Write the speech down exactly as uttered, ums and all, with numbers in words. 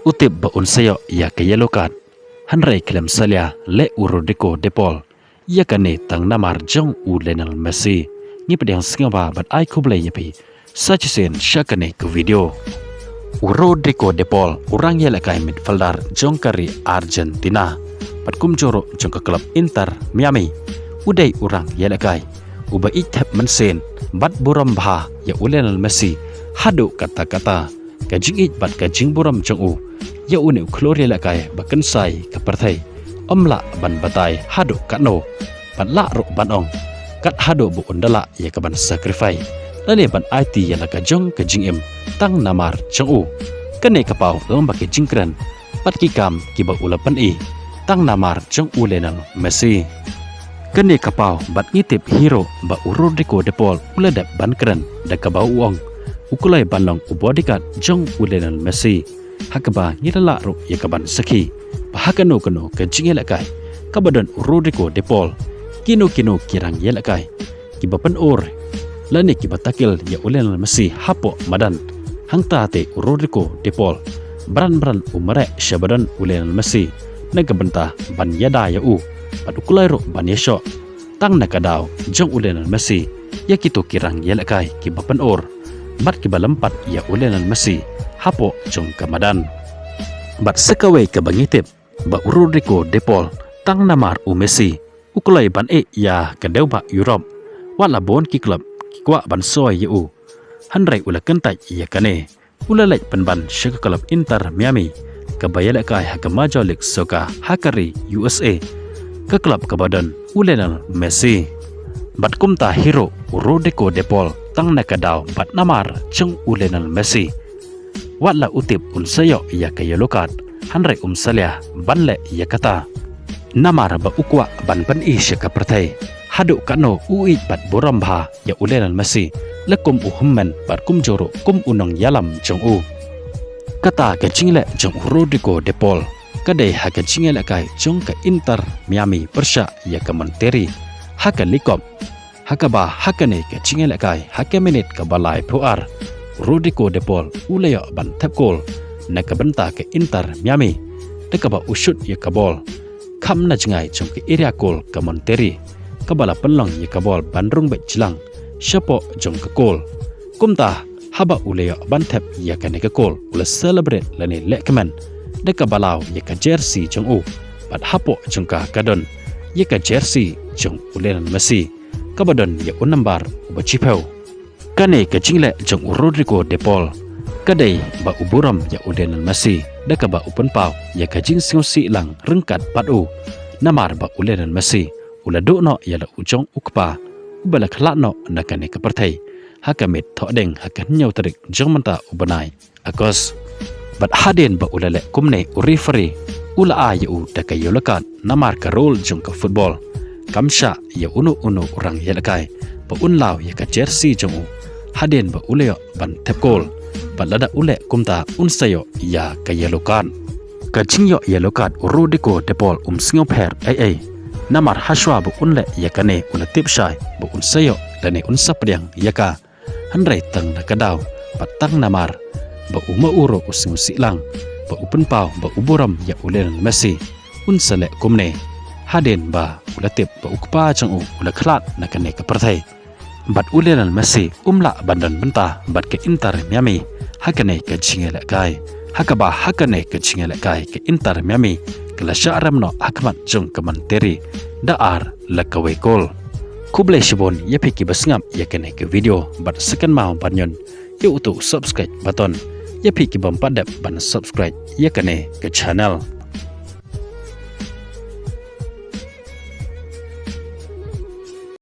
U tip ba un sa ïoh ïa ka yellow card. Hynrei khlem salia leh u Rodrigo De Paul ïa kane tang namar jong u Lionel Messi. Ngi pdiang sngewbha bad ai khublei ïa phi sa shisien sha kane ka video. U Rodrigo De Paul u rang ïalehkai midfielder jong ka ri Argentina bad kumjuh ruh jong ka klub Inter Miami. U dei u rang ïalehkai uba ïeit thep mynsiem bad burom bha ïa u Lionel Messi haduh katta katta. Ka jingïeit bad ka jingburom jong u ïa une u khlur ïalehkai ba kynsai ka pyrthei ym lah ban batai haduh katno, bad lah ruh ban ong kat haduh ba un da lah ïa ka ban sacrifice lane ban aiti ïa la ka jong ka jingim tang namar jong u. Kane ka paw long ba ki jingkren bad ki kam kiba u la pyni tang namar jong u Lionel Messi. Kane ka paw bad ngi tip hi ruh ba u Rodrigo De Paul u la dep ban kren da kaba u ong u kloi ban long u bodyguard jong u Lionel Messi, ha kaba ngi la lah ruh ïa ka ban sakhi ba ha kano kano ka jingïalehkai kaba don u Rodrigo De Paul, kino kino ki rang ïalehkai kiba pynur lane kiba tackle ïa u Lionel Messi hapoh madan, hangta te u Rodrigo De Paul bran bran u mareh sha ba don u Lionel Messi na ka bynta ban ïada ïa u bad u kloi ruh ban ïashoh tang na ka daw jong u Lionel Messi ïa kito ki rang ïalehkai kiba pynur bad kiba lympat ïa u Lionel Messi hapoh jong ka madan. Bad sa kawei kaba ngi tip ba u Rodrigo De Paul tang namar u Messi u kloi ban ïeh ïa ka dewbah Europe, wat la bun ki klub ki kwah ban soi ïa u. Hynrei u la kyntait ïa kane, u la leit pynban sha ka klub Inter Miami kaba ïalehkai ha ka Major League Soccer ha ka ri U S A, ka klub kaba don u Lionel Messi. Bad kumta hi ruh u Rodrigo De Paul tang na ka daw bad namar jong u Lionel Messi, wat la u tip un sa ïoh ïa ka yellow card, hynrei um salia ban leh ïa kata namar ba u kwah ban pyni sha ka pyrthei haduh katno u ïeit bad burom bha ïa u Lionel Messi la kum u hynmen bad kumjuh ruh kum u nongïalam jong u. Kata ka jingleh jong u Rodrigo De Paul ka dei ha ka jingïalehkai jong ka Inter Miami pyrshah ïa ka Monterrey ha ka League Cup, ha kaba ha kane ka jingïalehkai ha ka minit kaba laiphew ar u Rodrigo De Paul u la ïoh ban thep kol na ka bynta ka Inter Miami da kaba u shut ïa ka bol kham na jngai jong ka area kol ka Monterrey, kaba la pynlong ïa ka bol ban rung beit jlang shapoh jong ka kol. Kumta haba u la ïoh ban thep ïa kane ka kol u la celebrate lane lehkmen da kaba law ïa ka jersey jong u, bad hapoh jong ka ka don ïa ka jersey jong u Lionel Messi kaba don ïa u nambar uba shiphew. Kane ka jingleh jong u Rodrigo De Paul ka dei ba u burom ïa u Lionel Messi da kaba u pynpaw ïa ka jingsngewsih lang ryngkat bad u, namar ba u Lionel Messi u la duh noh ïa la u jong u kpa uba la khlad noh na kane ka pyrthei ha ka miet thohdieng ha ka hynñiew tarik jong mynta u bnai August. Bad hadien ba u la leh kumne u referee u la ai ïa u da ka yellow card namar ka rule jong ka football kam shah ïa uno uno u rang ïalehkai ba un law ïa ka jersey jong u hadien ba u la ïoh ban thep kol, bad lada u leh kumta un sa ïoh ïa ka yellow card. Ka jingïoh yellow card u Rodrigo De Paul um sngewpher ei ei, namar hashwa ba un leh ïa kane u la tip shai ba un sa ïoh lane un sa pdiang ïa ka. Hynrei tang na ka daw bad tang namar ba u ma u ruh u sngewsih lang ba u pynpaw ba u burom ïa u Lionel Messi, un sa leh kumne hadien ba u la tip ba u kpa jong u u la khlad na kane ka pyrthei. Bad u Lionel Messi um lah ban don bynta bad ka Inter Miami ha kane ka jingïalehkai, ha kaba ha kane ka jingïalehkai ka Inter Miami ka la shah rem noh ha khmat jong ka Monterrey da ar la kawei kol. Khublei shibun ïa phi kiba sngap ïa kane ka video, bad sa kynmaw ban ñion ïa uto u subscribe button ïa phi kibym pat dep ban subscribe ïa kane ka channel.